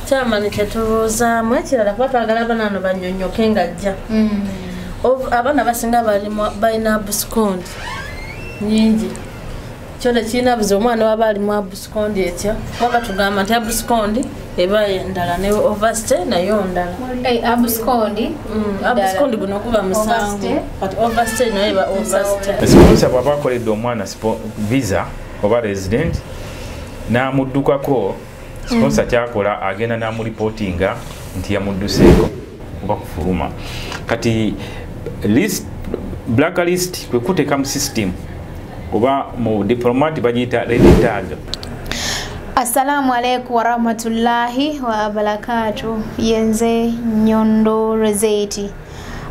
Chairman, kyetubuuzaamu ekirala, kuba twagala abaana bano bannyonnyoke ng'ajja. Abaana basinga balina abscond nyingi. Kyo tekirina buzibu omwana waba alimu abscond etya, kuba batugamba nti abscond eba ndala ne overstay nayo ndala. Abscond? Abscond guno guba musango, kati overstay nayo eba overstay. Sponsor bw'aba akoledde omwana visa oba resident n'amuddukako, sponsor kyakola agenda n'amulipootinga nti yamudduseeko oba kufuluma. Kati list, black list kwe kuteeka mu system oba mu diplomat bagiyita red tag. Assalamu alaikum warahmatullahi wabarakatuh. Yenze Nyondo Rezeti.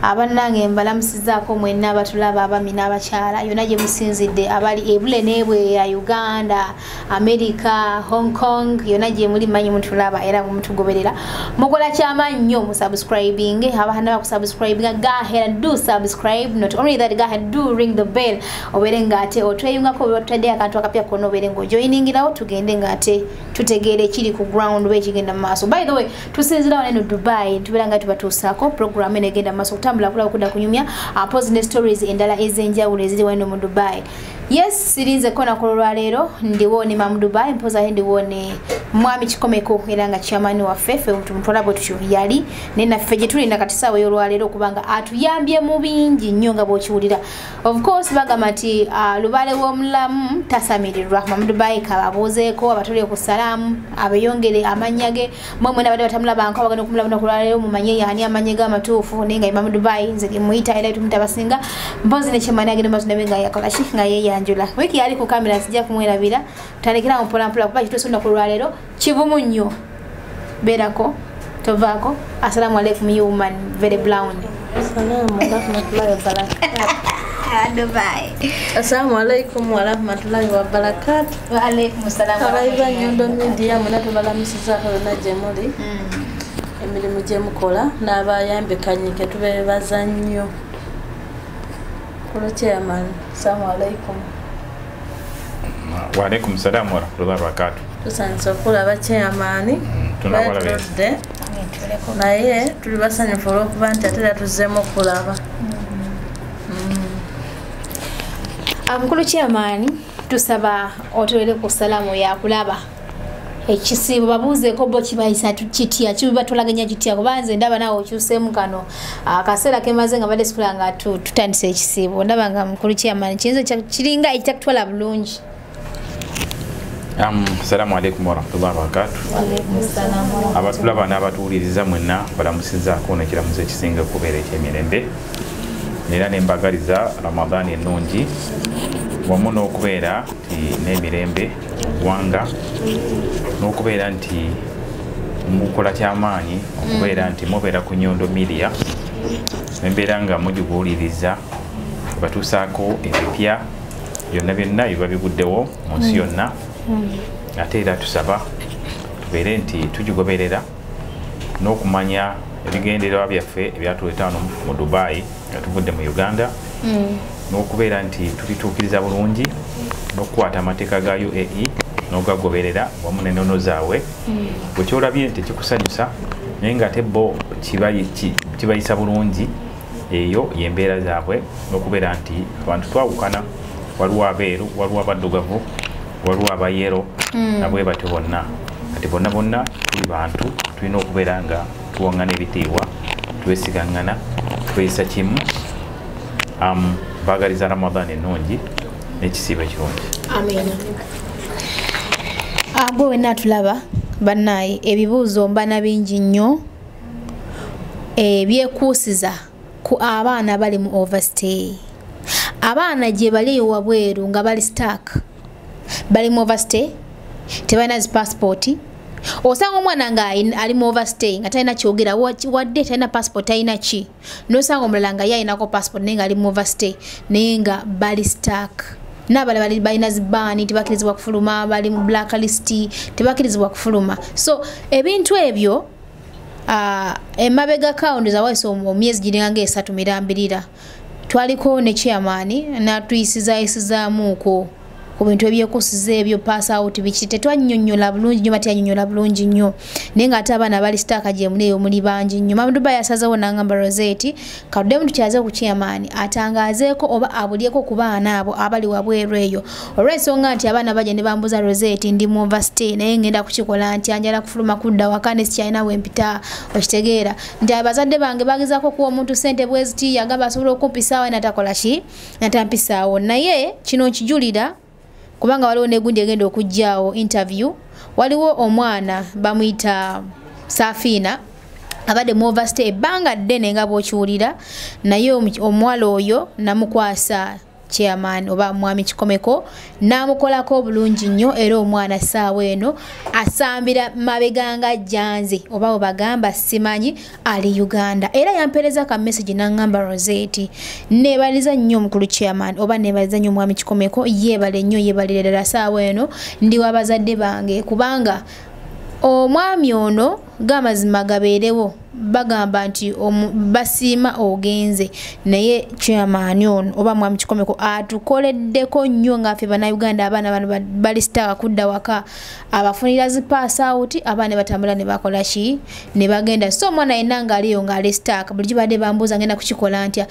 Abannange mbalamusizaako mwenna abatulaba, abaami n'abakyala yonna gye musinzidde, abali ebule n'ebwe ya Uganda, America, Hong Kong, yonna gye muli manyi mutulaba era mutugoberera. Mukola kyamaanyi nnyo mu subscribing, abahana bakusubscribinga, go ahead and do subscribe. Not only that, go ahead do ring the bell, obeere ng'ate otweyungako bwe batutadde akantu akapya konna, obeere ng'ojoiningirawo, tugende ng'ate tutegeere ekiri ku ground oba ekigenda mu maaso. By the way, tusinziira wano eno Dubai, tubeera nga tubatuusaako program eno egenda mu maaso okutambula kulaba kudda kunyumya mpozi ne stories endala ez'enjawulo eziri wano mu Dubai. Yes, sirinze kona ku olwaleero, ndiwo ne Mamu Dubai, mpozi ate ndiwo ne Mwami Kikomeko era nga chairman waffe, ffe tumutwala bwe tutyo yali naye naffe gye tulina kati ssaawa y'olwaleero okubanga atuyambye mu bingi nnyo nga bw'okiwulira. Of course bagamba nti lubaale w'omulamu tasamirirwa. Mamu Dubai kababuuzeeko, abatulire ku salaamu, abeyongere amannya ge. Mmwe mwena abadde batamulabanko abagenda okumulaba lunaku lwaleero mumanye yaani amannya ge amatuufu, naye nga ye Mamu Dubai nze muyita era tumuyita basinga. Mpozi ne chairman agenda maaso nabe nga yakola ki, nga yeeyanjula. Wiiki yali ku kamera sijja kumwerabira, tutandikirawo mpola mpola kuba kituuse olunaku lwaleero kivumu nnyo. Beerako tovaako. Assalamu alaikum, you woman very brown. Assalamu warahmatullahi wabarakatuh. Dubai. Assalamu alaikum warahmatullahi wabarakatuh. Wa alaikum salam. Abayi ba Nyondo Media mwena tubalamusizaako yonna gye muli. Emirimu gye mukola n'abayambekanyike tubeebaza nnyo. Kulu chairman, assalamu alaikum. Wa alaikum salam warahmatullahi wabarakatuh. Tusanyuse okulaba chairman. Tunatudde naye tuli basanyufu olw'okuba nti ate era tuzzeemu okulaba. Mukulu chairman, tusaba otolere ku salaamu yakulaba ekisiibo, babuuzeeko bo kibayisa kitya, kibatulaganya kitya, kuba nze ndaba naawe okyuseemu kano akaseera kemaze nga badde sikula nga tutandise ekisiibo, ndaba nga mukulu chairman kiyinza kiringa ekitakutwala bulungi. Assalamu alaikum warahmatullahi wabarakatuh. Wa alaikum salam. Abatulaba n'abatuwuliriza mwenna balamusizaako n'ekiramuzo ekisinga okubeera eky'emirembe, era ne mbagaliza Ramadhan ennungi wamu n'okubeera nti n'emirembe ggwanga, n'okubeera nti mukola kyamaanyi, okubeera nti mubeera ku Nyondo Media nembeera nga mugiguwuliriza, batuusaako ebipya byonna byonna biba biguddewo mu nsi yonna. Ate era tusaba tubeere nti tugigoberera n'okumanya ebigendererwa byaffe ebyatuleeta wano mu Dubai nga tuvudde mu Uganda, n'okubeera nti tubituukiriza bulungi n'okukwata amateeka ga UAE n'ogagoberera wamu n'ennono zaabwe. Bwe kyolabye nti kikusanyusa naye nga ate bo kibayisa bulungi, eyo y'embeera zaabwe n'okubeera nti abantu twawukana, waliwo abeeru, waliwo abaddugavu, waliwo abayero nabwe batyo bonna. Kati bonna bonna tuli bantu, tulina okubeera nga tuwaŋŋana ebitiibwa, twesigaŋŋana, tweyisa kimu. Baagaliza Ramadan ennungi n'ekisiibo ekirungi. Amiina. Gwe wenna tulaba bannaaye, ebibuuzo mbana bingi nnyo ebyekuusiza ku abaana bali mu overstay. Abaana gye bali wabweru nga bali stuck, bali mu overstay, tebalina zi passport. Osanga omwana nga ali mu overstay nga talina kyogera, wadde talina passport, talina ki, n'osanga omulala nga ye alinako passport naye nga ali mu overstay naye nga bali stuck. N'abalala balina zibaani, tebakkirizibwa kufuluma, bali mu blacklist, tebakkirizibwa kufuluma. So ebintu ebyo emabega kawundiza wayise omyezi giringa ng'esatu mirambirira, twaliko ne chairman n'atuyisizayisizaamuuko ku bintu ebyekusiza ebyo pass out biki tetwannyonnyola bulungi nnyo, batyannyonnyola bulungi nnyo, naye ng'ate abaana bali stuck gye muli eyo muli bangi nnyo. Mama Dubai yasazeewo n'angamba Rosette kaddemu tukyaze ku chairman atangaazeeko oba abulyeko ku baana abo abali wabweru eyo, olw'ensonga nti abaana bajja ne bambuza Rosette ndi mu overstay naye ngenda kukikola ntya, njala kufuluma kudda waka ne sikyalina we mpita. Okitegeera nti abazadde bange bagezaako okuwa omuntu ssente bweziti yagamba asobola okumpisaawo natakola ki natampisaawo. Naye kino nkijulira kubanga waliwo n'egundi egenda okujjaawo interview, waliwo omwana bamuyita Safina abadde mu overstay ebbanga ddene nga bw'okiwulira, naye omuwala oyo namukwasa chairman oba mwami Kikomeko n'amukolako obulungi nnyo, era omwana ssaawa eno asambira mabega nga jjanze oba bwe bagamba simanyi ali Uganda. Era yampeereza ka message n'aŋŋamba Rosette neebaliza nnyo omukulu chairman oba neebaliza nnyo omwami Kikomeko, yeebale nnyo yeebalire ddala ssaawa eno ndi w'abazadde bange, kubanga omwami ono g'amazima gabeerewo bagamba nti basiima ogenze, naye chairman ono oba mwami Kikomeko atukoleddeko nnyo nga ffe bannayuganda abaana bano bali stuck kudda waka, abafunira zi pass out abaana batambula ne bakola ki ne bagenda. So omwana yenna ng'aliyo ng'ali stuck bulijjo badde bambuuza ngenda kukikola ntya.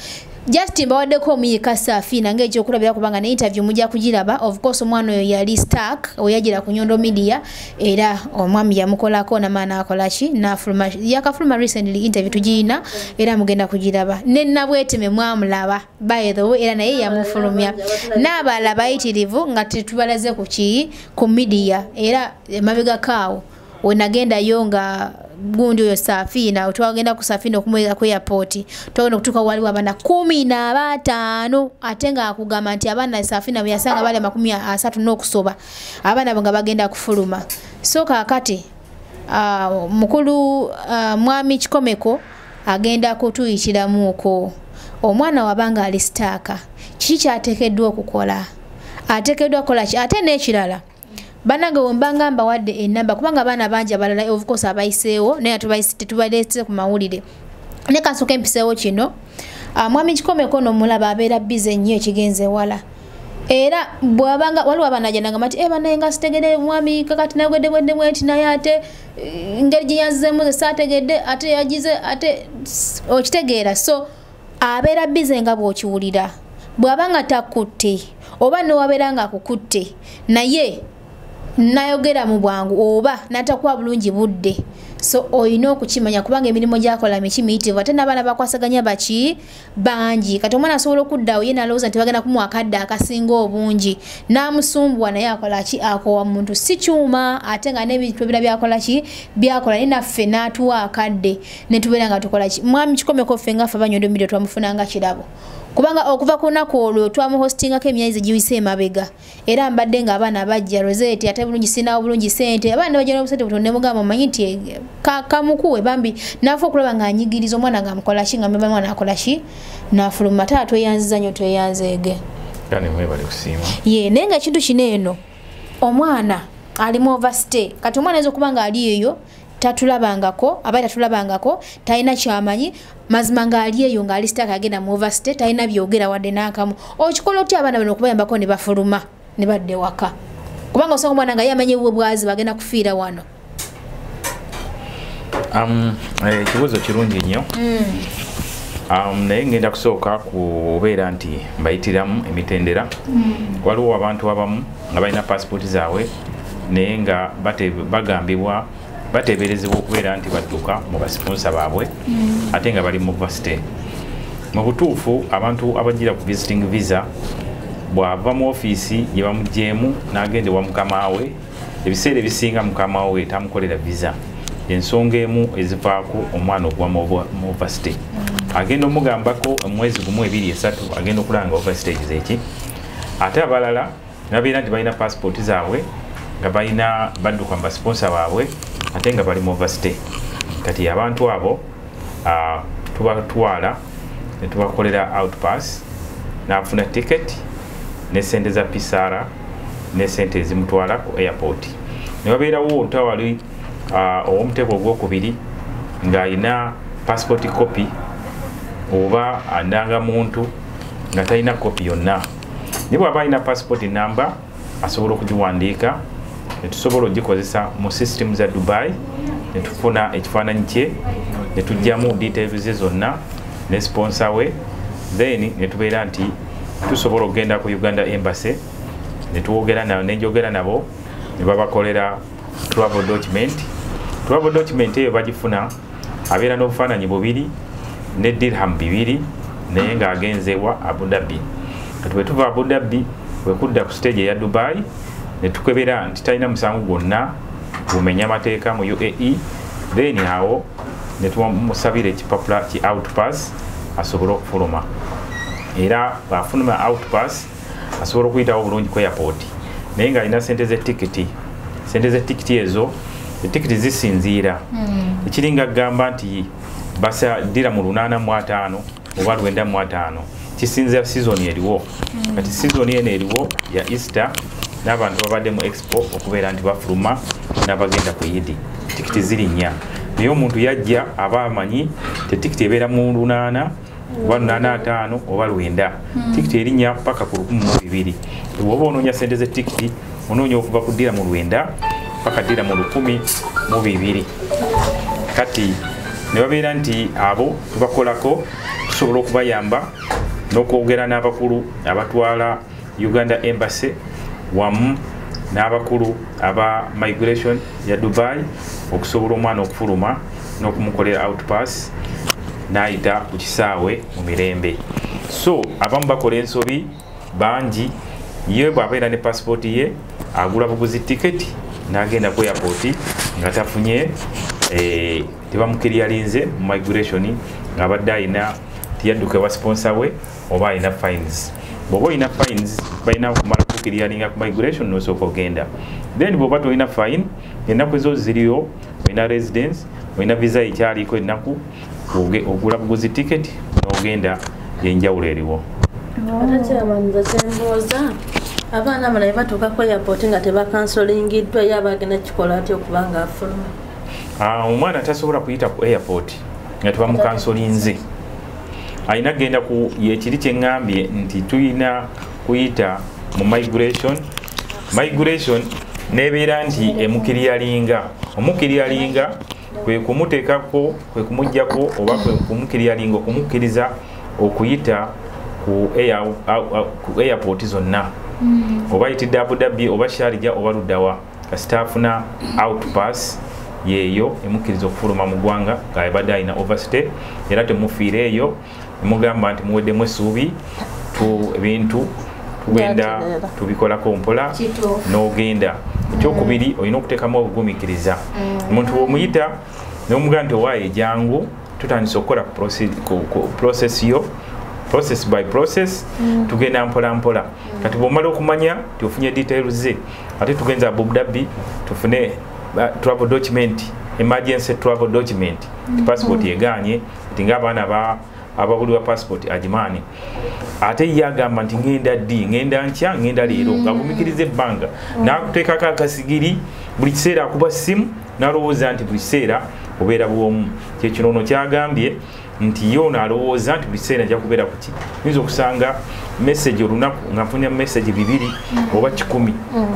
Just mbawaddeko omuyiika Safina ng'ekyokulabira kubanga ne interview mujja kugiraba. Of course omwana oyo yali stuck oyagira ku Nyondo Media era omwami yamukolako n'amaana akola ki n'afuluma, yakafuluma recently interview tugiyina era mugenda kugiraba. Ne Nabweteme mwamulaba by the way era naye yamufulumya n'abalala bayitirivu nga tetubalaze ku ki ku media. Era emabegako awo we nagendayo nga gundi oyo Safina twagenda ku Safina okumweza ku airport twagenda okutuuka waliwo abaana 15 ate nga akugamba nti abaana Safina bwe yasanga bali 30 n'okusoba abaana nga bagenda kufuluma. So kaakati mukulu mwami Kikomeko agenda kutuyitiramuuko omwana wabanga ali stuck kiki kyateekeddwa okukola, ateekeddwa kukola ki? Ate n'ekirala bannange bwe mbanga mbawadde ennamba kubanga abaana bangi abalala of course abayiseewo naye tetubaleese ku mawulire, ne kansooke mpiseewo kino. Mwami Kikomeko n'omulaba abeera busy nnyo ekigenze wala, era bw'abanga waliwo abaana ajja n'agamba nti bannaye nga sitegedde mwami kakati nayogedde bwedde bwenti naye ate engeri gye yanzizeemu ze saategedde ate yagize ate okitegeera. So abeera busy nga bw'okiwulira, bw'abanga takutte oba newabeera nga akukutte naye nayogera mu bwangu oba n'atakuwa bulungi budde, so olina okukimanya kubanga emirimu gy'akola miki miyitirivu ate n'abaana bakwasaganya baki bangi. Kati omwana asobola okuddawo ye n'alowooza nti bagenda kumuwa akadde akasinga obungi n'amusumbuwa, naye akola ki akowa muntu si kyuma, ate nga n'ebintu ebirala byakola ki byakola, naye naffe n'atuwa akadde ne tubeera nga tukola ki. Mwami Kikomeko ffe nga ffe Abanyondo Media twamufunanga kirabo, kubanga okuva ku lunaku olwo twamuhostingako emyezi giyise emabega, era mbadde nga abaana bajja Rosette ate bulungi sinawo bulungi ssente, abaana bajja n'obusente butono ne mugamba omanyi nti kamukuwe bambi nafa okulaba ng'anyigiriza omwana ng'amukola ki nga mwana akola ki n'afuluma. Taata tweyanziza nnyo tweyanzeege. Kale mwebale kusiima. Ye naye nga ekintu kino eno omwana ali mu overstay, kati omwana ayinza okuba ng'ali eyo tatulabangako aba tatulabangako talina kyamanyi mazima ng'ali eyo ng'ali stuck agenda mu overstay talina byogera wadde n'akamu. Okikola otya abaana bano okubayambako ne bafuluma ne badda ewaka, kubanga osanga omwana nga ye amanyi bwe bwazi bagenda kufiira wano. Ekibuuzo kirungi nnyo. Naye ngenda kusooka kubeera nti mbayitiramu emitendera. Waliwo abantu abamu nga balina passport zaabwe naye nga bagambibwa bateeberezebwa okubeera nti badduka mu basiponsa baabwe ate nga bali mu overstay. Mu butuufu abantu abajjira ku visiting visa bw'ava mu ofiisi gye bamuggyeemu n'agenda ewa mukama we, ebiseera ebisinga mukama we tamukolera visa. Ensonga emu ezivaako omwana okuba mu overstay. Agenda omugambako omwezi 1 2 3 agenda okulanga overstay eki. Ate abalala babeera nti balina passport zaabwe nga balina badduka mu basiponsa baabwe ate nga bali mu overstay. Kati abantu abo tubatwala ne tubakolera outpass n'afuna ticket ne sente za PCR ne sente ezimutwala ku airport. Ne babeerawo ntawali ow'omuteeko ogwokubiri ng'alina passport copy oba andangamuntu nga talina kopi yonna. Naye bw'aba alina passport number asobola okugiwandiika ne tusobola okugikozesa mu system za Dubai, ne tufuna ekifaananyi kye, ne tuggyamu details ze zonna ne sponsor we, then ne tubeera nti tusobola okugenda ku Uganda Embassy ne tuwogera nabo, ne njogera nabo ne babakolera travel document. Travel document eyo bagifuna, abeera n'obufaananyi bubiri ne dirham 2 naye ng'agenzewa Abu Dhabi. Kati bwe tuva Abu Dhabi bwe kudda ku stage eya Dubai ne tukebera nti talina musango gwonna gumenya amateeka mu UAE, then awo ne tumusabira ekipapula ki outpass asobole okufuluma. Era bw'afuluma outpass asobola okuyitawo bulungi ku airport, naye ng'alina sente z'etikiti. Sente z'etikiti ezo, etikiti zisinziira ekiringa kugamba nti basa dira mu 805 oba 95, kisinziira season eriwo. Kati season eno eriwo ya Easter n'abantu babadde mu expo okubeera nti bafuluma n'abagenda ku Yidi, tikiti ziri 4. Naye omuntu yajja aba amanyi tetikiti ebeera mu 8 oba 85 oba 9, tikiti erinnya paka ku 1200. Bw'oba onoonya sente z'etikiti onoonya okuva ku ddira mu 9 paka ddira mu 1200. Kati ne babeera nti abo tubakolako, tusobola okubayamba n'okwogera n'abakulu abatwala Uganda Embassy wamu n'abakulu aba migration ya Dubai okusobola omwana okufuluma n'okumukolera outpass n'ayita ku kisaawe mu mirembe. So abamu bakola ensobi bangi, ye bw'abeera ne passport ye agula buguzi tiketi n'agenda ku airport nga tafunye tebamukiriyalinze mu migration ng'abadde alina tiyadduka ewa sponsor we oba alina fines. Bw'oba olina fines balina okumala kukiriyalinga ku migration n'osooka ogenda. Then bw'oba tolina fine, ennaku ezo ziriyo, olina residence, olina visa ekyaliko ennaku, ogula buguzi tiketi n'ogenda, yenjawulo eriwo. Ate kyamanyiza kyembuuza, abaana bano bwe batuuka ku airport nga tebakansolingiddwa, ye aba agenda kikola atya okuba nga afuluma? Omwana tasobola kuyita ku airport nga tebamukansolinze. Alina kugenda ku yekiri kye ŋŋambye nti tulina kuyita mu migration. Migration n'ebeera nti emukiriyalinga. Omukiriyalinga kwe kumuteekako, kwe kumuggyako oba kwe kumukiriyalinga okumukkiriza okuyita ku airport zonna. Oba ayitidde Abu Dhabi oba Sharjah oba luddawa, kasita afuna outpass yeeyo emukkiriza okufuluma mu ggwanga ng'abadde alina overstay. Era temufiire eyo emugamba nti muweddemu essuubi, ebintu tugenda tubikolako mpola n'ogenda. Ekyokubiri olina okuteekamu obugumiikiriza. Omuntu bw'omuyita n'omugamba nti owaaye jangu, tutandise okukola process yo, process by process, tugenda mpola mpola. Kati bw'omala okumanya nti ofunye details ze, ate tugenza Abu Dhabi tufune travel document, emergency travel document, passport yegaanye nti ng'abaana ababulibwa passport agimaani, ate ye agamba nti ngenda ddi, ngenda nkya, ngenda leero, ng'agumikiriza ebbanga n'akuteekako akasigiri buli kiseera akuba ssimu n'alowooza nti buli kiseera obeera bwomu. Kyekino ono kyagambye nti ye ono alowooza nti buli kiseera nja kubeera ku ki. Oyinza okusanga message olunaku nga nfunye message 200 oba 10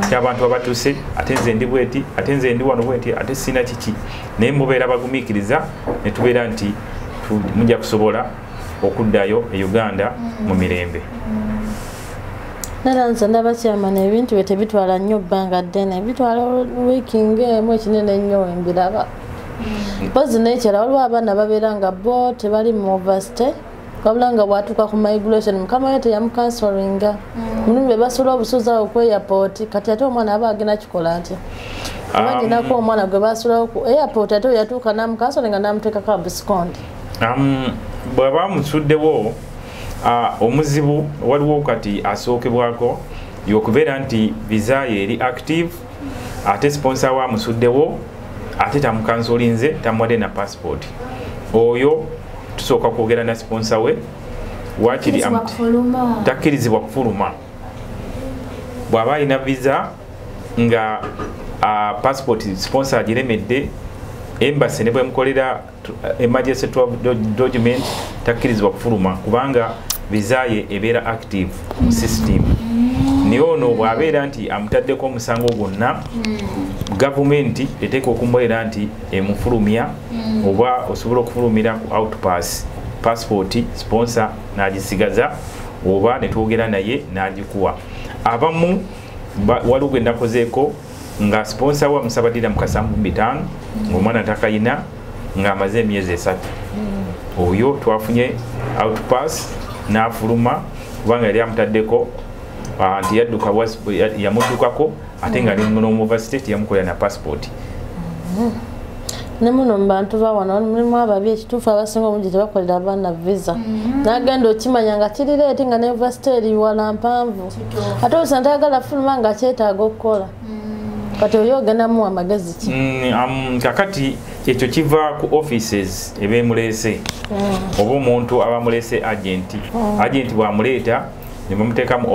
ky'abantu abatuuse, ate nze ndi bweti, ate nze ndi wano bweti, ate sina kiki. Naye mubeera bagumiikiriza ne tubeera nti mujja kusobola okuddayo e Uganda mu mirembe. Nera nze ndaba kyamana ebintu bye tebitwala nnyo bbanga ddene, bitwala wiiki ng'emu ekinene ennyo embiraba. Mpozi n'ekirala waliwo abaana babeera nga bo tebali mu overstay, wabula nga bw'atuuka ku migration mukama we teyamukansolinga. Mulundi bwe basula obusuzi awo ku airport, kati ate omwana aba agenda kikola atya? Oba nninako omwana gwe basulawo ku airport ate we yatuuka n'amukansolinga n'amuteekako abscond. Bw'aba amusuddewo omuzibu waliwo kati asookebwako y'okubeera nti visa ye eri active, ate sponsor we amusuddewo ate tamukansolinze, tamuwadde na passport. Oyo tusooka kwogera na sponsor we, waakiri takkirizibwa kufuluma. Bw'aba alina visa nga passport sponsor agiremedde, embassy ne bwemukolera emergency travel document takkirizibwa kufuluma kubanga visa ye ebeera active mu system. Naye ono bw'abeera nti amutaddeko omusango gwonna, gavumenti eteeka okumbeera nti emufulumya, oba osobola okufulumira ku outpass passport sponsor n'agisigaza, oba ne twogera naye n'agikuwa. Abamu waliwo gwe nakozeeko nga sponsor we amusaba dirham 75, ng'omwana takayina, ng'amaze emyezi 3. Oyo twafunye outpass n'afuluma, kubanga yali amutaddeko nti yadduka, yamuddukako ate nga ali n'omuva state, yamukolera na passport. Ne muno mu bantu ba wano mulimu ababi. Ekituufu, abasinga obungi tebakolera abaana visa, nagenda okimanya nga kiri late, nga ne university eri wala mpanvu, ate osa ntayagala fuluma nga kyetaaga okukola. Kati oyo ogendamu amagezi ki? Kakati ekyo kiva ku offices ebemuleese, oba omuntu abamuleese, agent. Agent bwamuleeta ne bamuteeka mu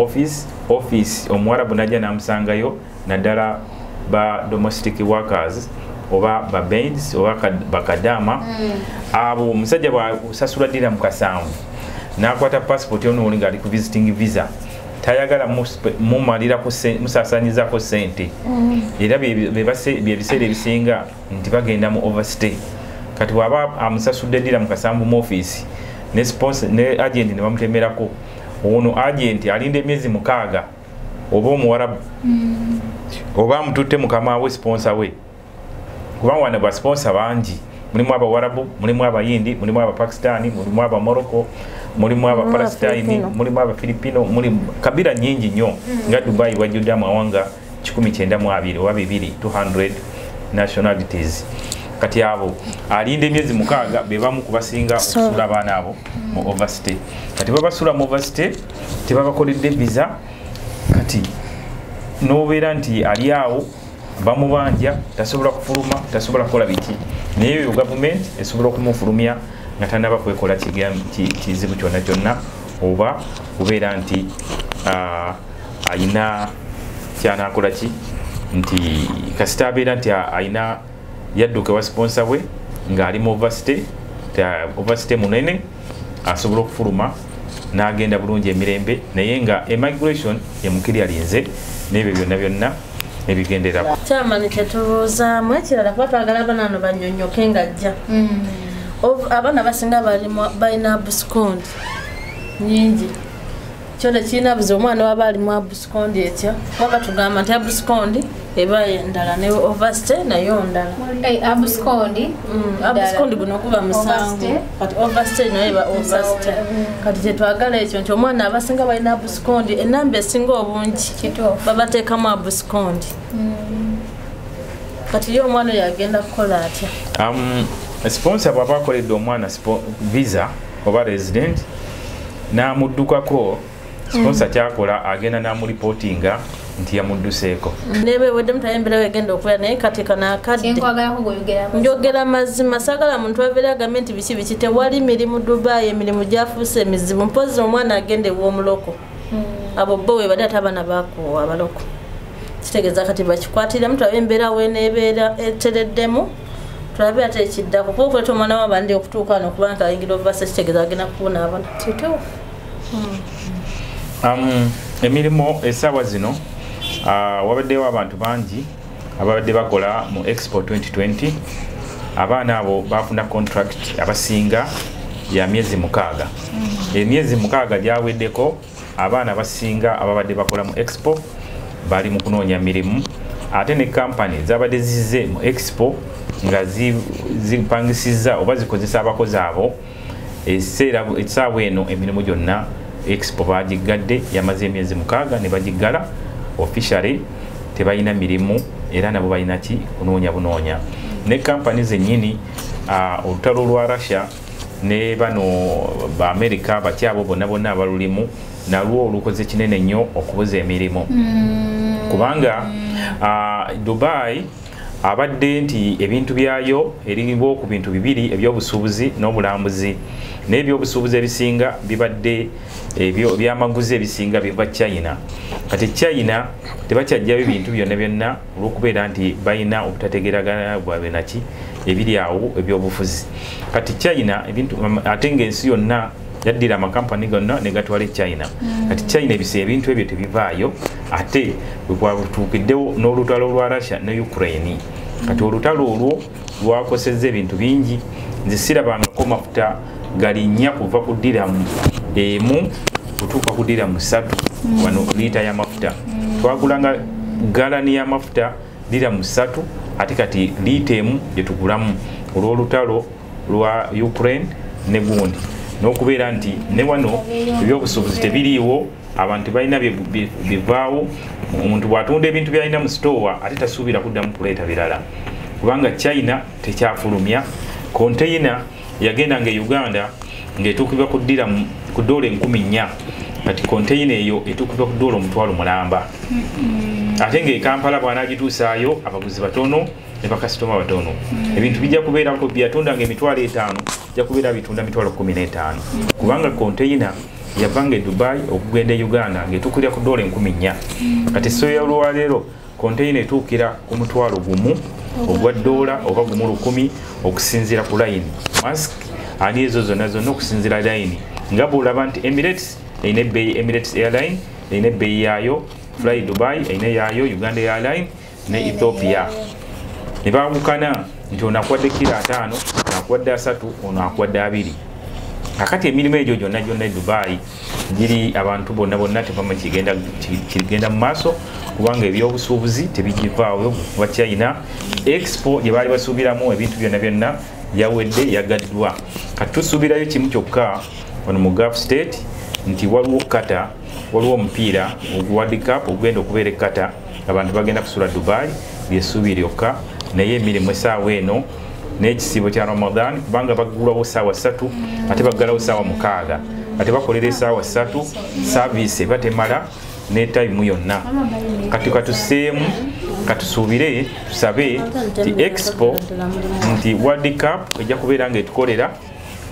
office, omuwarabu najja n'amusangayo, naddala ba domestic workers oba ba maids oba bakadaama. Abo omusajja bwasasula dirham 70 n'akwata passport ono oli ng'ali ku visiting visa, tayagala mumalirako musaasanyizako sente. Era byebiseera ebisinga nti bagenda mu overstay. Kati bw'aba amusasudde dirham 70 mu office ne sponsor ne agent ne bamutemerako, ono agent alinda emyezi 6, oba omuwarabu oba amututte mukama we sponsor we, kubanga wano ba sponsor bangi. Mulimu abawarabu, mulimu abayindi, mulimu abapakistani, mulimu abamorocco, mulimu abapalestine, Filipino. Mulimu abafilipino, mulimu kabira nyingi nnyo. Nga Dubai wajjudde amawanga 192 oba 2, 200 nationalities. Kati abo alinda emyezi 6, be bamu kubasinga okusula abaana abo mu overstay. Kati babasula mu overstay, tebabakoledde visa. Kati nobeera nti ali awo bamubanja, tasobola kufuluma, tasobola kukola biki, naye eyo gavumenti esobola okumufulumya nga tanaba kwekola kizibu kyonna kyonna, oba kubeera nti ayina kyanakola ki, nti kasita abeera nti ayina yadduka wa sponsor we ng'ali mu overstay, overstay munene, asobola okufuluma n'agenda bulungi emirembe, naye nga immigration emukiryalinze n'ebyo byonna byonna ebigenderako. Kyamani kyetubuuzaamu ekirala, kuba twagala abaana bano banyonyoke ng'ajja. Abaana abasinga balina abscond nyingi. Kyo tekirina buzibu omwana waba alimu abscond etya? Kuba batugamba nti abscond eba endala ne overstay nayo ndala. Abscond. Abscond guno guba musango, kati overstay nayo eba overstay. Kati kyetwagala ekyo nti omwana abasinga balina abscond, enamba esinga obungi babateekamu abscond. Kati ye omwana oyo agenda kukola atya? Sponsor bw'aba akoledde omwana visa oba resident n'amuddukako, sponsor kyakola agenda n'amulipootinga nti yamudduseeko. Nebe weddemu tayo wegenda okubeera, naye kati kano akadde Kyenkwagalako gweoyogera amazima. Njogera mazima, saagala muntu abeera agambe nti biki biki. Tewali mirimu Dubai, emirimu gyafuuse emizibu. Mpozi omwana agenda ew'omuloko, abo bo we bali, ate abaana bakoowa abaloko. Kitegeeza kati bakikwatiremu, tulabe embeera weneebeera etereddemu, tulabe ate ekiddako, kuba okuleeta omwana w'abandi okutuuka wano okuba nti ayingira overstay kitegeeza agenda kubonaabona. Kituufu. Emirimu essaawa zino, wabaddewo abantu bangi ababadde bakola mu Expo 2020. Abaana abo bafuna contract abasinga ya myezi 6. Emyezi 6 gyaweddeko, abaana abasinga ababadde bakola mu Expo bali mu kunoonya mirimu, ate ne kampani zabadde zize mu Expo nga zipangisizza oba zikozesa abakozi abo, ekiseera essaawa eno emirimu gyonna Expo bagigadde, yamaze emyezi 6 ne bagiggala officially, tebalina mirimu, era nabo balina ki kunoonya bunoonya. Ne kampani zennyini, olutalo lwa Russia ne bano ba America bakyabo bonna bonna abalulimu nalwo olukoze kinene nnyo okubuza emirimu, kubanga Dubai abadde nti ebintu byayo eriwo ku bintu bibiri, ebyobusuubuzi n'obulambuzi, n'ebyobusuubuzi ebisinga bibadde ebyo byamaguzi ebisinga biva China. Kati China tebakyajjayo ebintu byonna byonna olw'okubeera nti balina obutategeragana bwabwe naki ebiri awo ebyobufuzi. Kati China ebintu, ate ng'ensi yonna Yaddira amakampani gonna ne gatwala e China. Kati China ebise ebintu ebyo tebivaayo, ate bwe kwatuukiddewo n'olutalo lwa Russia ne Ukraine. Kati olutalo olwo lwakosezza ebintu bingi. Nze sirabangako mafuta galinnya kuva ku diramu 1 kutuuka ku diramu 3 wano liita y'amafuta. Twagulanga galani y'amafuta diramu 3, ate kati liita 1 gye tugulamu olw'olutalo lwa Ukraine ne gundi. N'okubeera nti ne wano ebyobusuubuzi tebiriiwo, abantu balina bivaawo. Omuntu bw'atunda ebintu by'alina mu sitoowa ate tasuubira kuddamu kuleeta birala, kubanga China tekyafulumya. Konteyina yagendanga e Uganda ng'etuukibwa ku diramu ku dola 4,000, kati konteyina eyo etuukibwa ku dola 500,000. Ate ng'e Kampala bw'anaagituusaayo abaguzi batono ne bakasitoma batono. Ebintu bijja kubeerako byatundanga 5,000 bijja kubeera bitunda 15,000, kubanga konteyina yavanga e Dubai okugenda e Uganda ng'etuukira ku dola 4,000. Kati soya olwaleero konteyina etuukira ku 1,000 ogwa dola oba 1,000 okusinziira ku layini. Mask ani ezo zonna zonna okusinziira layini. Nga bw'olaba nti Emirates erina ebbeeyi, Emirates Airline erina ebbeeyi yaayo, Fly Dubai erina yaayo, Uganda Airline ne Ethiopia. Ne baawukana nti ono akuwadde kiro 5, ono akuwadde 3, ono akuwadde 2. Kakati emirimu egyo gyonna gyonna e Dubai giri abantu bonna bonna tebamanyi kigenda mu maaso, kubanga ebyobusuubuzi tebigivaawo kuva China. Expo gye baali basuubiramu ebintu byonna byonna yawedde, yagaddwa. Kati tusuubirayo kimu kyokka wano mu Gulf State nti waliwo Qatar, waliwo omupiira ogwa World Cup ogugenda okubeera e Qatar, abantu bagenda kusula Dubai, lyessuubi lyokka. Naye emirimu essaawa eno n'ekisiibo kya Ramadan, kubanga baggulawo ssaawa 3 ate baggalawo ssaawa 6, ate bakolera essaawa 3, saaviisi eba temala ne tayimu yonna. Kati katuseemu, katusuubire, tusabe nti Expo, nti World Cup ejja kubeera ng'etukolera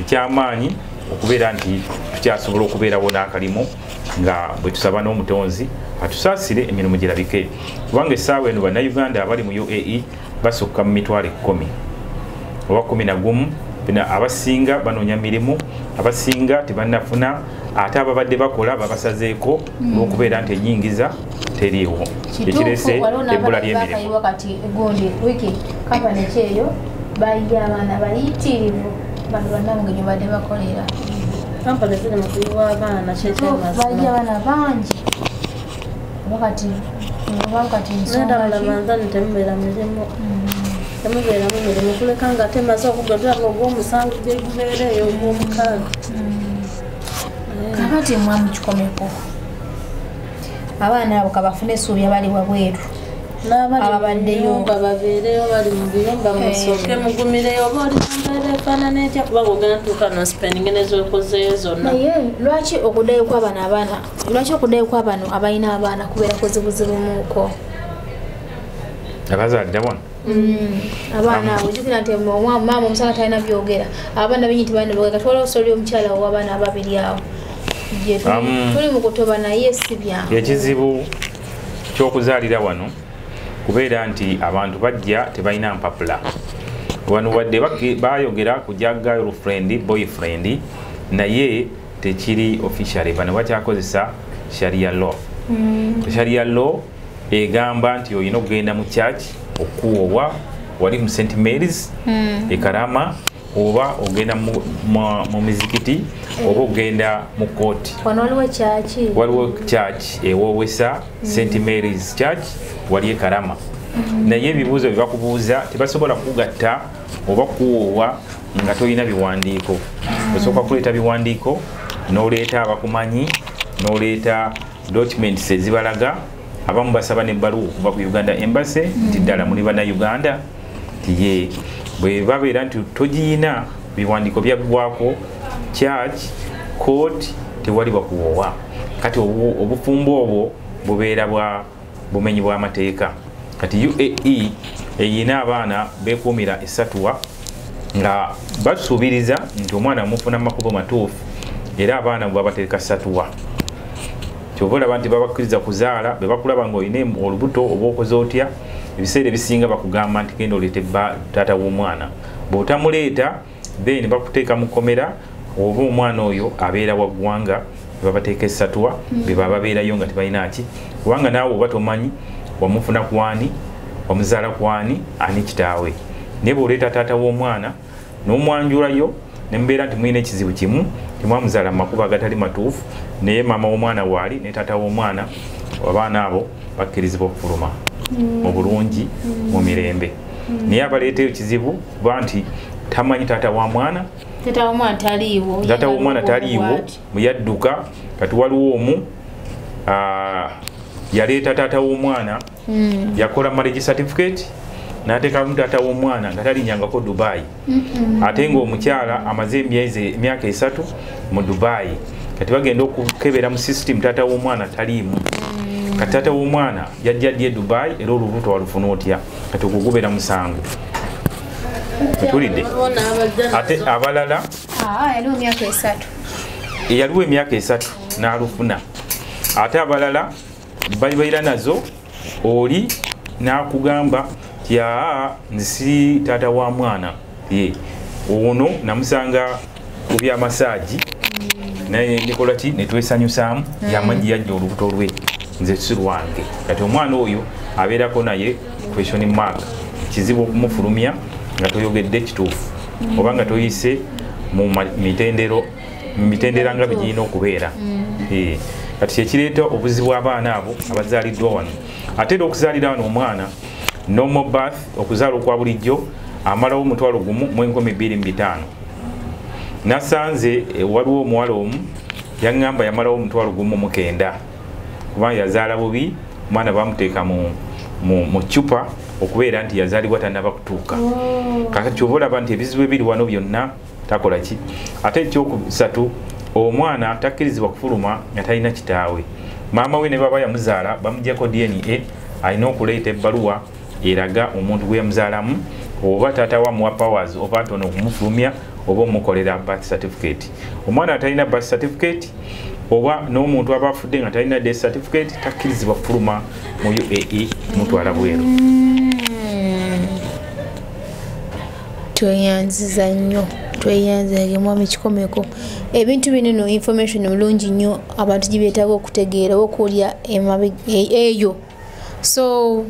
ekyamaanyi okubeera nti tukyasobola okubeerawo n'akalimu, nga bwe tusaba n'omutonzi atusaasire emirimu girabike, kubanga essaawa eno bannayuganda abali mu UAE basukka mu 10,000 oba 11. Abasinga banoonya mirimu, abasinga tebannafuna, ate ababadde bakola babasazeeko olw'okubeera nti ennyingiza teriiwo, ekireese ebbula ly'emirimu. Kati gundi wiki kampani kyeyo bayiga abaana bayitirivu, bano bannange gye badde bakolera. Kampani ziri mu kuyiwa abaana kyekyamazima, bayiga abaana bangi. Oba kati nsonga ki? Temubeera mirimu, temubeeramu mirimu, kuleka nga temaze okugwa ogw'omusanvu gye gubeera eyo ogw'omukaaga. Kakati mwamukikomeko abaana abo kabafune essuubi abali wabweru, n'abali babeereyo bali mu biyumba, musooke mugumireyo oba oli mu mbeera efaanana etya, kubanga ogenda tuuka n'osipendinga n'ezokozeeyo zonna. Naye lwaki okuddayo kw'abano abaana, lwaki okuddayo kw'abano abalina abaana kubeera kuzibuzibumu-ko? Abazaalira wano Abaana abo jjukira nti maama omusanga talina byogera, abaana bingi tebalina byogera. Kati waliwo soli omukyala ow'abaana ababiri awo gye tuli mu kutoba, naye si byangu. Ekizibu ky'okuzaalira wano kubeera nti abantu bajja tebalina mpapula. Wano wadde bayogera ku gya girlfriend, boyfriend, naye tekiri officially. Bano bakyakozesa Sharia law. Sharia law egamba nti olina okugenda mu church okuwowa wali mu St Mary's e Karama, oba ogenda mu mizikiti, oba ogenda mu kooti. Wano waliwo church, waliwo church ewowesa St Mary's Church wali e Karama. Naye ebibuuzo bye bakubuuza tebasobola kugatta oba kuwoowa nga tolina biwandiiko. Osooka kuleeta biwandiiko, n'oleeta abakumanyi, n'oleeta documents ezibalaga. Abamu basaba n'ebbaluwa okuva ku Uganda Embassy nti ddala muli bannayuganda, nti ye bwe babeera nti togiyina biwandiiko byaggwako church, court, tewali bakuwoowa. Kati obufumbo obwo bubeera bwa bumenyi bw'amateeka. Kati UAE eyina abaana beekuumira esatuwa nga basuubiriza nti omwana mufuna mu makubo matuufu, era abaana babateeka satuwa. Kyova olaba nti babakkiriza kuzaala, bwe bakulaba ng'olina olubuto oba okoze otya, ebiseera ebisinga bakugamba nti genda oleete taata w'omwana. Bw'otamuleeta then bakuteeka mu kkomera Oba omwana oyo abeera wa ggwanga babateeka esatwa be baba babeerayo nga tebalina ki, kubanga naawe oba tomanyi wamufuna kwani, wamuzaala kwani, ani kitaawe. Naye bw'oleeta taata w'omwana n'omwanjulayo ne mubeera nti mulina ekizibu kimu, temwamuzaala mu makubo agatali matuufu, naye maama w'omwana waali ne taata w'omwana, abaana abo bakkirizibwa okufuluma mu bulungi mu mirembe. Naye abaleeta ekizibu kuba nti tamanyi taata wa mwana, taata w'omwana taliiwo, muyadduka. Kati waliwo omu yaleeta taata w'omwana, yakola marriage certificate n'ateekamu taata w'omwana nga talinyangako Dubai, ate ng'omukyala amaze emyaka 3 mu Dubai. Kati bagenda okukebera mu system, taata w'omwana taliimu. Kati taata w'omwana yajja ddi e Dubai, era olubuto walufuna otya? Kati ogwo gubeera musango. Otulidde? Ate abalala yaliwo emyaka 3 n'alufuna. Ate abalala babeera nazo, oli n'akugamba nti aa nze si taata wa mwana, ye ono namusanga ku byamasaagi naye nikola ki ne twesanyusaamu, yamanyi yajja olubuto lwe, nze si lwange. Kati omwana oyo abeerako naye question mark, kizibu okumufulumya nga toyogedde kituufu oba nga toyise mu mitendera nga bigirina okubeera. Kati kyekireeta obuzibu abaana abo abazaaliddwa wano. Ate era okuzaalira wano omwana normal birth, okuzaala okwa bulijjo, amalawo 1,205. Nasanze waliwo omuwala omu yaŋŋamba yamalawo 1,900 kubanga yazaala bubi, omwana bamuteeka mu ccupa okubeera nti yazaalibwa tannaba kutuuka. Kakati ky'oba olaba nti ebizibu ebiri wano byonna takola ki. Ate ekyokusatu, omwana takkirizibwa kufuluma nga talina kitaawe. Maama we ne baba yamuzaala bamuggyako DNA, alina okuleeta ebbaluwa eraga omuntu gwe yamuzaalamu, oba taata we amuwa powers oba ntono okumufulumya oba omukolera birth certificate. Omwana atalina birth certificate oba n'omuntu aba afudde nga talina death certificate takkirizibwa kufuluma mu UAE mutwala bweru. Tweyanziza nnyo, tweyanzage mwami Kikomeko. Ebintu bino no information mulungi nnyo abantu gye beetaaga okutegeera okulya eyo. So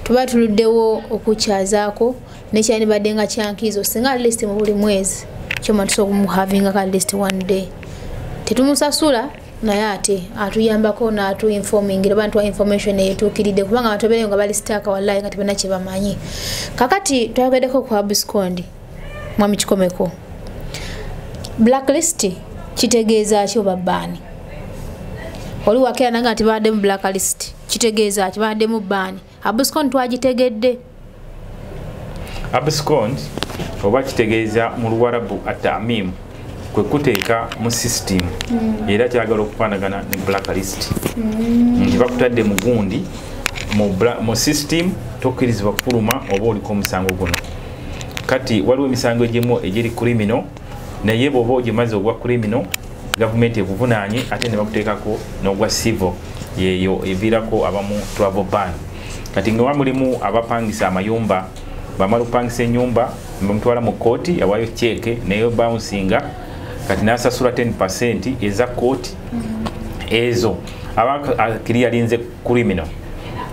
tuba tuluddewo okukyazaako nekyandibadde nga kyankizo singa at least mu buli mwezi kyoma tusobola okumuhavinga at least one day. Tetumusasula naye ate atuyambako n'atuinformingira oba ntuwa information etuukiridde, kubanga abantu abeereyo nga bali sitaaka wallahi nga tebalina kye bamanyi. Kakati twayogeddeko ku abscond, mwami Kikomeko. Blacklist kitegeeza ki oba baani? Oli wakeera nanga nti babaddemu blacklist, kitegeeza ki? Babaddemu baani? Abscond twagitegedde. Abscond oba kitegeeza mu Luwarabu at-ta'mim, kwe kuteeka mu system, era kyagala okufaanagana ne blacklist. Nti bakutadde mu gundi mu system, tokkirizibwa kufuluma oba oliko omusango guno. Kati waliwo emisango egimu egiri criminal, naye bw'oba ogimaze ogwa criminal, gavumenti ekuvunaanye ate ne bakuteekako n'ogwa civil, yeeyo eviirako abamu travel ban. Kati nga mulimu abapangisa amayumba, bamala okupangisa ennyumba ne bamutwala mu kkooti, awaayo ceeke naye bouncinga, kati n'asasula 10% eza kkooti ezo aba akiriyalinze criminal,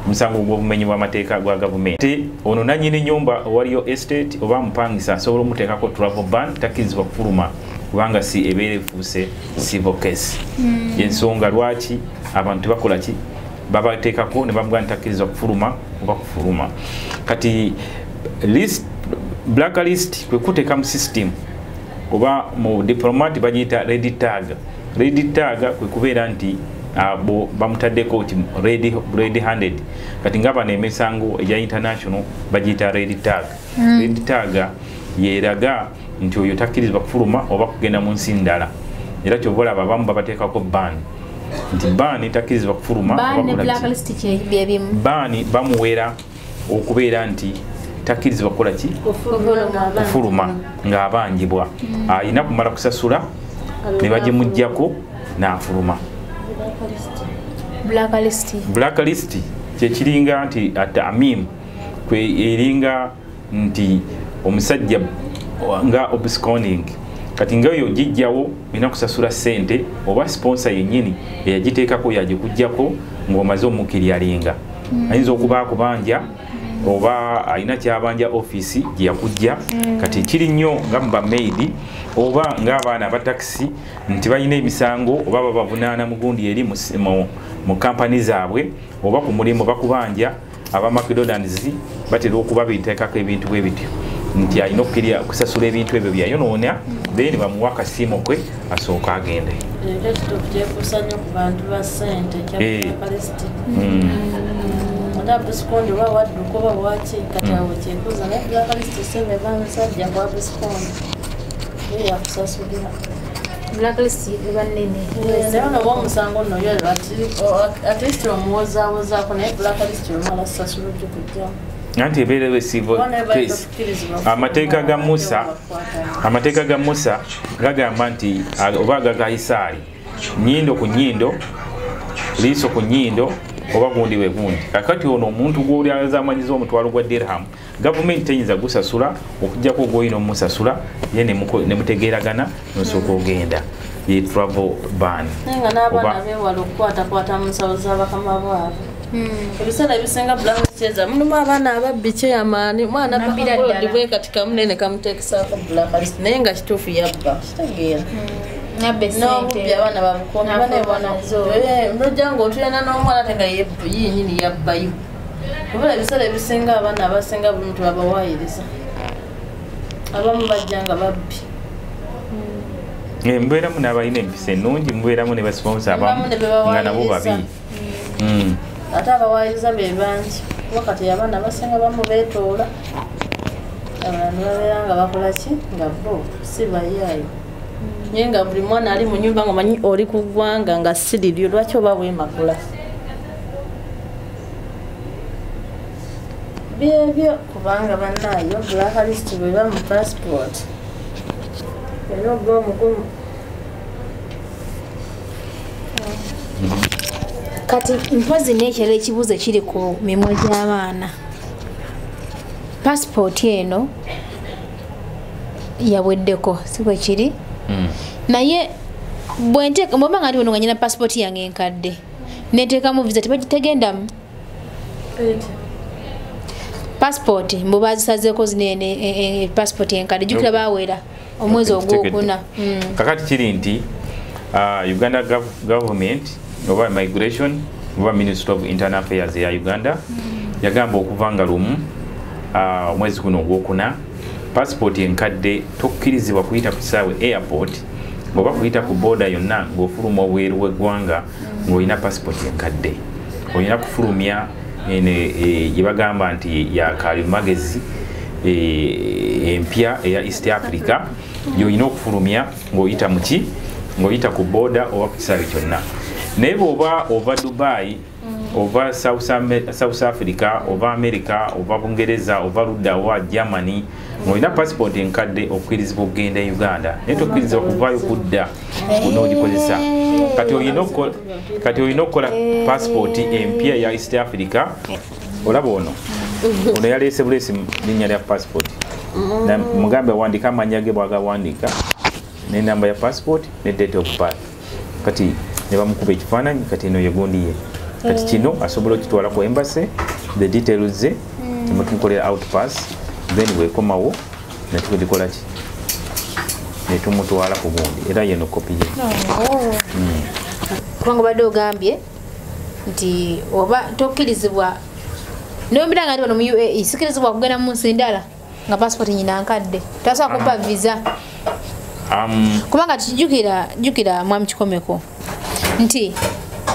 omusango gw'obumenyi bw'amateeka gwa gavumenti. Ono nannyini nnyumba owaliyo estate oba mupangisa asobola omuteekako travel ban, takkirizibwa kufuluma kubanga si ebeera efuuse civil case. Ensonga lwaki abantu tebakola ki, babateekako ne bamugaa nti takkirizibwa kufuluma oba kufuluma. Kati list, blacklist kwe kuteeka mu system oba mu diplomat bagiyita red tag. Red tag kwe kubeera nti abo bamutaddeko nti red handed. Kati nga bano emisango egya international bagiyita red tag. Red tag yeraga nti oyo takkirizibwa kufuluma oba kugenda mu nsi ndala. Era ky'ova olaba abamu babateekako ban, nti ban takkirizibwa kufuluma oba ban bamuwera okubeera nti takkirizibwa kukola ki, kufuluma ng'abanjibwa. Alina kumala kusasula ne bagimuggyako n'afuluma. Blacklist. Blacklist kyekiringa nti at-ta'mim, kwe eringa nti omusajja nga absconding, Kati nga oyo gijjawo olina kusasula ssente oba sponsor yennyini eyagiteekako yagikuggyako ng'omaze omukiryalinga. Ayinza okuba akubanja oba alina kyabanja ofiisi gye yakujja. Kati kiri nnyo nga mu bamaidi oba ng'abaana aba takisi nti balina emisango oba babavunaana mugundi eri mu kampani zaabwe oba ku mulimu bakubanja. Aba McDonald's batera okuba biteekako ebintu bwe bityo nti alina okusasula ebintu ebyo byayonoona, then bamuwa akasiimo kwe asooka agende. Ekyo kituufu kyekuusa nnyo ku bantu ba ssente kya blacklist. Ate abusikondi oba wadduka oba waki kati awo kyekuusa, naye blacklist ssebe eba musajja kwa busikondi ye yakusasulira. Blacklist eba nnene. Naye ono oba omusango nno yo at least omuwozaawozaako, naye blacklist omala sasula ogikugyamu. Anti ebeera civil case. Amateeka ga Musa gagamba nti oba aga Kayisaali, nnyindo ku nnyindo, liiso ku nnyindo, oba gundi we gundi. Kakati ono omuntu gw'oli azamanyiza omutwalo gwa dirham, gavumenti teyinza gusasula okuggyako gw'olina omusasula ye ne mutegeeragana n'osooka ogenda. Ye travel ban. Naye nga n'abaana beewala okukwatakwata mu nsawo z'abakama baabwe. Ebiseera ebisinga blacklist eza mulimu abaana ababbi kyeyamaani, omwana bakagolodi bwe kati kamunene kamuteekesaako blacklist, naye nga kituufu yabba, kitegeera. N'obubbi abaana babukuumi nojja ng'otuyana n'omwana ate nga yennyini yabbayo. Kubula ebiseera ebisinga abaana abasinga buli muntu babawaayiriza, abamu bajja nga babbi. Mubeeramu n'abalina empisa ennungi, mubeeramu ne basiponsa abamu nga nabo babi. Ate abawaayiriza be bangi kuba kati abaana abasinga bamu beetoola, abalala ne babeera nga bakola ki nga bo si bayaayo. Naye nga buli mwana ali mu nnyumba ng'omanyi oli ku ggwanga nga si liryo, lwaki oba weemakula? Byebyo kubanga bannaayo blacklist bw'eba mu passport olina okuba omugumu. Kati mpozi n'ekirala ekibuuzo ekiri ku mimwa gy'abaana. Passport eno yaweddeko, si bwe kiri? Naye bw'oba nga ndi wano nga nnyina passport yange enkadde neteekamu visa tebagitegendamu. Passport mbu bazisazeeko zinene passport enkadde, jjukira baawera omwezi ogwokuna. Kakati kiri nti Uganda government oba migration oba Ministry of Internal Affairs ya Uganda yagamba okuva nga lumu omwezi guno ogwokuna passport enkadde tokkirizibwa kuyita ku kisaawe airport oba kuyita ku border yonna ng'ofuluma obweru w'eggwanga ng'olina passport enkadde. Olina kufulumya gye bagamba nti ya kalimagezi empya eya East Africa gy'olina okufulumya ng'oyita mu ki, ng'oyita ku border oba ku kisaawe kyonna. Naye bw'oba ova Dubai, ova South Africa, ova America, ova Bungereza, ova ludda owa Germany ng'olina passport enkadde okkirizibwa okugenda e Uganda, naye tokkirizibwa kuvaayo kudda n'ogikozesa. Kati olina okukola passport empya ya East Africa. Olaba ono yaleese buleesi linnya lya passport, mugambe awandiika amannya ge bw'agawandiika n'ennamba ya passport ne date of birth. Kati ne bamukuba ekifaananyi, kati eno ye gundi ye. Kati kino asobola okitwala ku embassy, the details ze ne tumukolera out pass, then bw'ekomawo ne tugikola ki ne tumutwala ku gundi, era yeno kopi ye. Kubanga obadde ogambye nti oba tokkirizibwa nombira nga ndi wano mu UAE sikirizibwa kugenda mu nsi ndala nga passport nyina nkadde, tasobola kumpa visa. Kubanga jjukira mwami Kikomeko nti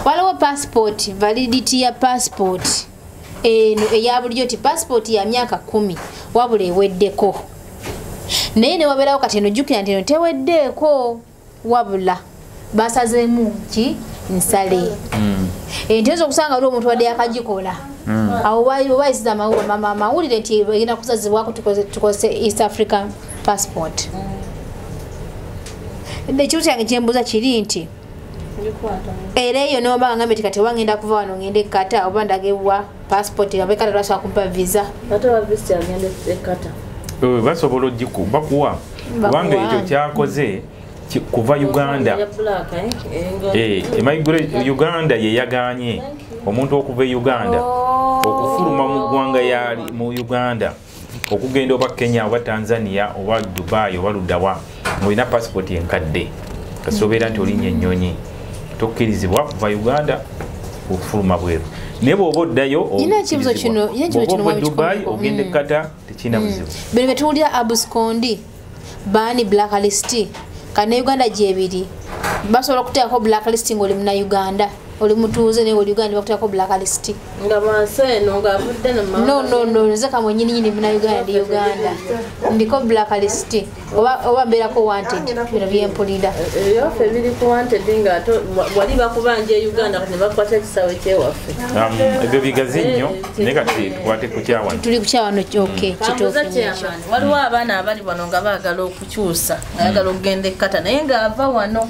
waliwo passport validity ya passport eno eya bulijjo nti passport ya myaka 10 wabula eweddeko, naye ne wabeerawo kati eno jjukira nti eno teweddeeko wabula basazeemu ki nsale. Nti oyinza okusanga waliwo omuntu wadde yakagikola awo bayisiza amawulire nti egenda kusazibwako tukozese East African passport. Ekibuuzo kyange kyembuuza kiri nti era eyo noba ngambye nti kati oba ngenda kuva wano ngende e Qatar oba ndage wa passport oba Qatar basobola kumpa visa? Ate wa visa agenda e Qatar. Basobola bakuwa Kubanga ekyo kyakoze kuva Uganda. Uganda ye yaganye omuntu okuva e Uganda okufuluma mu ggwanga yali mu Uganda okugenda oba Kenya oba Tanzania oba Dubai oba luddawa ng'olina passport enkadde kasobeera nti olinnya ennyonyi tokkirizibwa kuva Uganda okufuluma bweru. Naye bw'oba oddayo oba Dubai ogenda e Qatar tekirina buzibu. Bino bye tuwulira abscondi baani blacklist kana Uganda gyebiri basobola okuteekako blacklist ng'oli munnauganda oli mutuuze naye oli Uganda bakuteekako blacklist nga wansi eno ng'avudde no nze kamwe nnyini munnauganda ndi Uganda ndiko blacklist oba mbeerako wanted bino byempulira ebyaffe biri ku wanted nga wali bakubanja e Uganda ne bakwata ekisaawe kyewaffe. Ebyo bigazi nnyo naye kati tukwate ku kyawano. Tuli ku kyawano okay kituufu. Waliwo abaana abali wano nga baagala okukyusa ayagala okugenda e Qatar naye ng'ava wano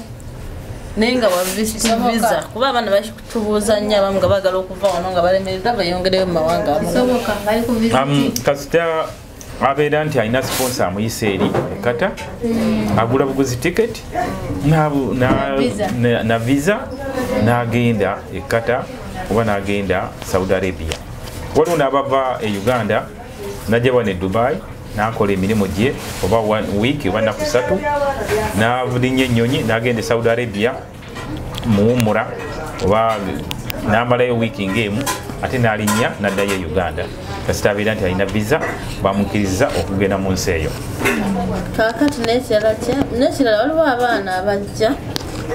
naye nga wa visa kuba abaana bakitubuuza nnyo abamu nga baagala okuva wano nga balemereddwa beeyongereyo mu mawanga amalala. Kasita abeera nti alina sponsor amuyise eri e Qatar agula buguzi ticket na visa n'agenda e Qatar oba n'agenda Saudi Arabia. Waliwo n'abava e Uganda n'ajja wano e Dubai n'akola emirimu gye oba 1 week oba nnaku 3 n'alinnya ennyonyi n'agenda e Saudi Arabia muwummula oba n'amalayo wiiki ng'emu ate n'alinnya n'addayo e Uganda. Kasita abeera nti alina visa bamukkiriza okugenda mu nsi eyo. Kaakati n'ekirala waliwo abaana abajja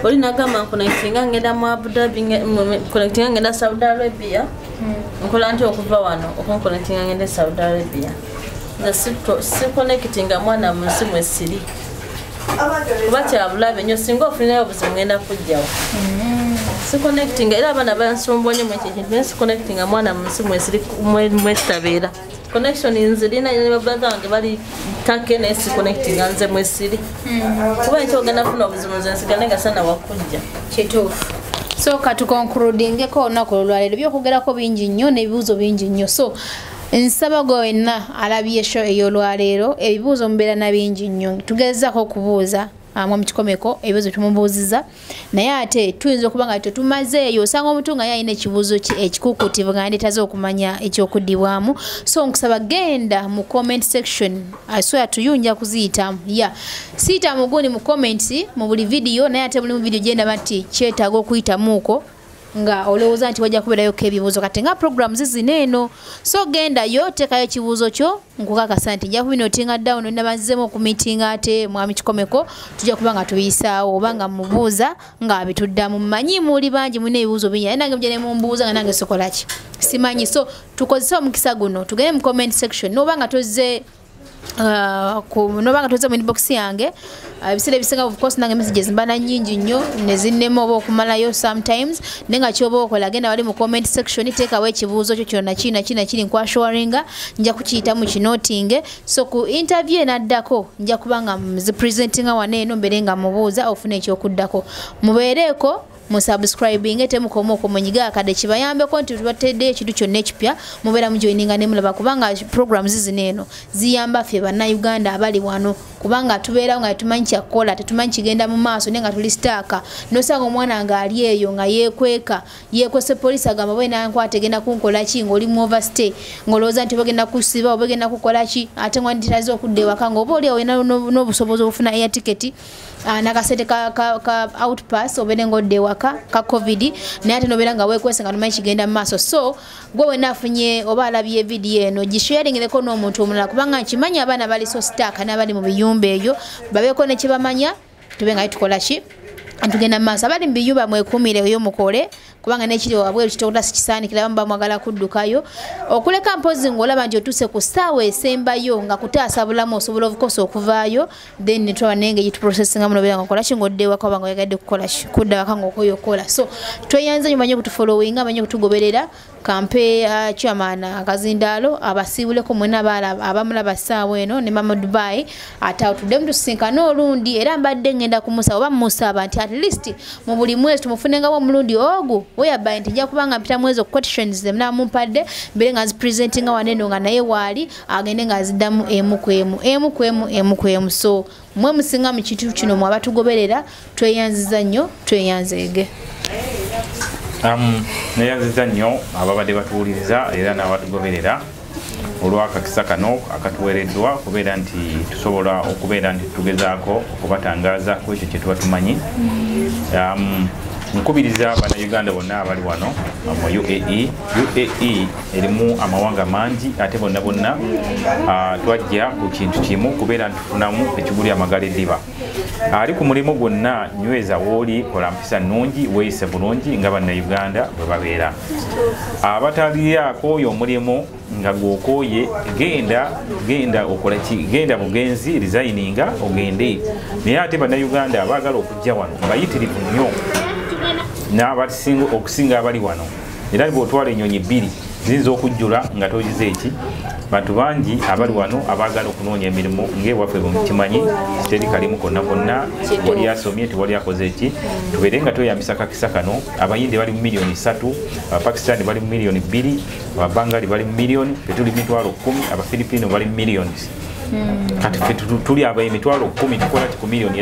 oli n'agamba nkonectinga ngenda mu Abu Dhabi nkonectinga ngenda Saudi Arabia nkola nti okuva wano okunkonectinga ngenda Saudi Arabia. Nze sikonectinga mwana mu nsi mwe siri kuba kyabulabe nnyo singa ofunirayo obuzibu ngenda kujjawo. Sikonectinga era abaana bansumba nnyo mu ekyo ekintu naye sikonectinga mwana mu nsi mwe siri mwe sitabeera. Connection nzirina ne babrother wange bali Turkey naye sikonectinga nze mwe siri kuba nkyo ogenda kufuna obuzibu nze nsigale nga sana wakujja. Kituufu. So katukonkludingeko olunaku olwaleero ebyokugerako bingi nnyo n'ebibuuzo bingi nnyo. So nsaba gwe wenna alabye show ey'olwaleero ebibuuzo mubeera na bingi nnyo tugezaako okubuuza Mwami Kikomeko ebibuuzo tumubuuziza naye ate tuyinza okuba nga tetumazeeyo osanga omuntu nga yalina ekibuuzo ekikukuutivu nga yandetaze okumanya ekyokuddibwamu. So nkusaba genda mu comment section I swear to you nja kuziyitamu siyita muguni mu comments mu buli video naye ate buli mu video gyendaba nti kyetaaga okuyitamuuko nga olowooza nti wajja kubeerayoko ebibuuzo kati nga programs zino eno. So gendayo teekayo ekibuuzo kyo nkukakasa nti nja kubinotinga down nabanzizemu okumitinga ate Mwami Kikomeko tujja kuba nga tubiyisaawo oba nga mubuuza nga abituddamu. Mmanyi muli bangi mulina ebibuuzo bingi naye nange mujja ne mumbuuza nga nange sikola ki simanyi. So tukozese omukisa guno tugende mu comment section n'oba nga tozze nobanga tuweza mu inbox yange ebiseera ebisinga of course nange messages mbana nyingi nnyo ne zinnema oba okumalayo sometimes nenga kyoba okola genda wali mu comment section teekawo ekibuuzo kyo kyonna kina kina kiri nkwashoringa nja kukiyita mu kinotinge. So ku interview enaddako nja kubanga mzipresentinga wano eno mbeere nga mubuuza ofune ekyokuddako. Mubeereeko mu subscribing temukoma okumunyiga akadde kibayambeko nti tubatedde ekintu kyonna ekipya mubeera mujoininga ne mulaba kubanga programs zino eno ziyamba ffe bannayuganda abali wano kubanga tubeerawo nga tetumanyi kyakukola tetumanyi kigenda mu maaso naye nga tuli sitaaka nosanga omwana ng'ali eyo nga yeekweka yeekwese poliisi agamba bwe nankwata egenda kunkola ki ng'oli mu overstay ng'olowooza nti bagenda kusiba oba bagenda kukola ki ate nga nditiraze okudda ewaka ng'oba oli awo olina n'obusobozi obufuna air ticket nakasente ka outpass obeere ng'odda ewaka ka covid naye ate nobeera nga weekwese nga tomanyi kigenda mu maaso. So gwe wenna afunye oba alabye vidiyo eno gisharingireko n'omuntu omulala kubanga nkimanyi abaana bali so stuck n'abali mu biyumba eyo babeeko ne kye bamanya tube nga tukola ki tugenda mu maaso. Abali mu biyumba mwekuumireyo mukole kubanga n'ekiri wabweru kitokota sikisaanikira abamu bamwagala kuddukayo okuleka mpozi ng'olaba nti otuuse ku ssaawa esembayo nga kutaasa bulamu osobola obukosa okuvaayo then ne tulaba naye ngeri tuprocessinga muno obeera nga okola ki ng'odda ewaka oba nga oyagadde kukola ki kudda waka ng'okoye okukola. So tweyanze nnyo manye okutufollowinga manye okutugoberera kampe chairman akazindaalo abasiibuleko mwenna abamulaba ssaawa eno ne mama Dubai ate awo tuddemu tusisinkane olundi era mbadde ngenda kumusaba oba mmusaba nti at least mu buli mwezi tumufunengamu omulundi ogwo Whereby nti nja kubanga mpita mu ezo questions ze mnamumpadde mbere nga nzipresentinga waneno nga naye waali agende nga aziddamu emu ku emu emu ku emu emu ku emu. So mwe musinga mu kintu kino mwe abatugoberera, tweyanziza nnyo, tweyanzeege. Neyanziza nnyo ababadde batuwuliriza era n'abatugoberera olw'akakisa kano akatuweereddwa kubeera nti tusobola okubeera nti tugezaako okubatangaaza ku ekyo kye tuba tumanyi. Nkubiriza Bannayuganda bonna abali wano mu UAE. UAE erimu amawanga mangi ate bonna bonna twajja ku kintu kimu kubeera nti tufunamu ekiguli amagala eddiba. Ali ku mulimu gwonna nyweza wooli, kola mpisa nnungi, weeyise bulungi nga Bannayuganda bwe babeera. Abataliako oyo omulimu nga gw'okooye, genda genda okola ki, genda bugenzi resigninga ogende. Naye ate Bannayuganda abaagala okujja wano bayitirivu nnyo n'abasinga okusinga abali wano, era bw'otwala ennyonyi bbiri ziyinza okujjula nga togize eki. Bantu bangi abali wano abaagala okunoonya emirimu ng'ewaffe bwe mukimanyi teri kalimu konna konna, tewali asomye, tewali akoze eki. Tubeere nga tweyambisa kakisa kano. Abayindi bali mu 3 million, Abapakistani bali mu 2 million, Ababangali bali mu miliyoni, ffe tuli 10,000, Abafilipino bali mu millions. Kati ffe tuli aba 10,000, tukola ki ku 3 million?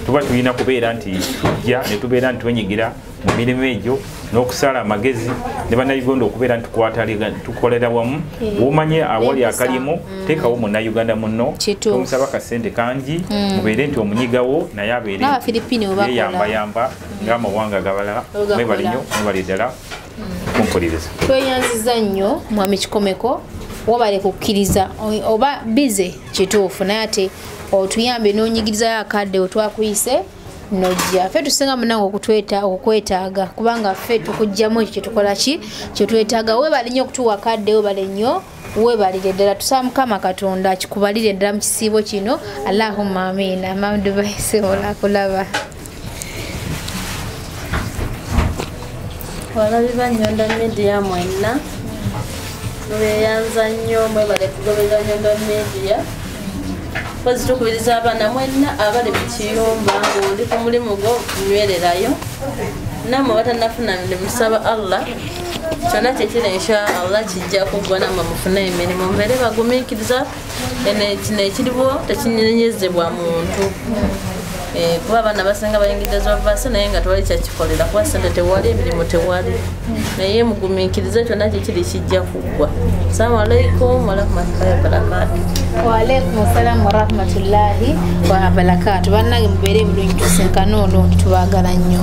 Tuba tulina kubeera nti tujja ne tubeera nti twenyigira mu mirimu egyo n'okusala amagezi ne Bannayuganda okubeera nti tukolera wamu. Bw'omanye awali akalimu, teekawo Munnayuganda munno, tomusaba kasente kangi, mubeere nti omunyigawo naye abeere yeyambayamba ng'amawanga gabalala. Mwebale nnyo, mwebale ddala kumpuliriza. Tweyanziza nnyo Mwami Kikomeko, wabale kukkiriza oba bize kituufu, naye ate otuyambe n'onyigirizayo akadde otwakuyise nojja. Ffe tusinga munange okukwetaaga kubanga ffe tukugjamu ekyo kyetukola ki kyetwetaaga. Weebale nnyo okutuwa akadde, weebale nnyo, weebalire ddala. Tusaba Mukama Katonda akikubalire ddala mu kisiibo kino. Allahumma amiina. Mamdubaise olakulaba. Walabi ba Nyondo Media mwenna, mubeeyanza nnyo, mwebale kugoberera Nyondo Media. Pozi tukubiriza abaana mwenna abali mu kiyumba ng'oli ku mulimu gwo nywererayo, nammwe batannafuna mirimu musaba Allah kyonna kyekiri insha Allah kijja kuggwa, nammwe mufune emirimu, mubeere bagumiikiriza. Kino ekiriwo tekinenyezebwa muntu, kuba abaana basinga bayingidde zovasi naye nga tewali kyakikolera kuba sente tewali, emirimu tewali, naye mugumiikirize kyonna kyekiri kijja kuggwa. Assalamu alaikum warahmatullahi wabarakatu. Waalaikum salamu warahmatullahi wabarakatu. Bannange mubeere bulungi, tusinkane olundi, tubaagala nnyo.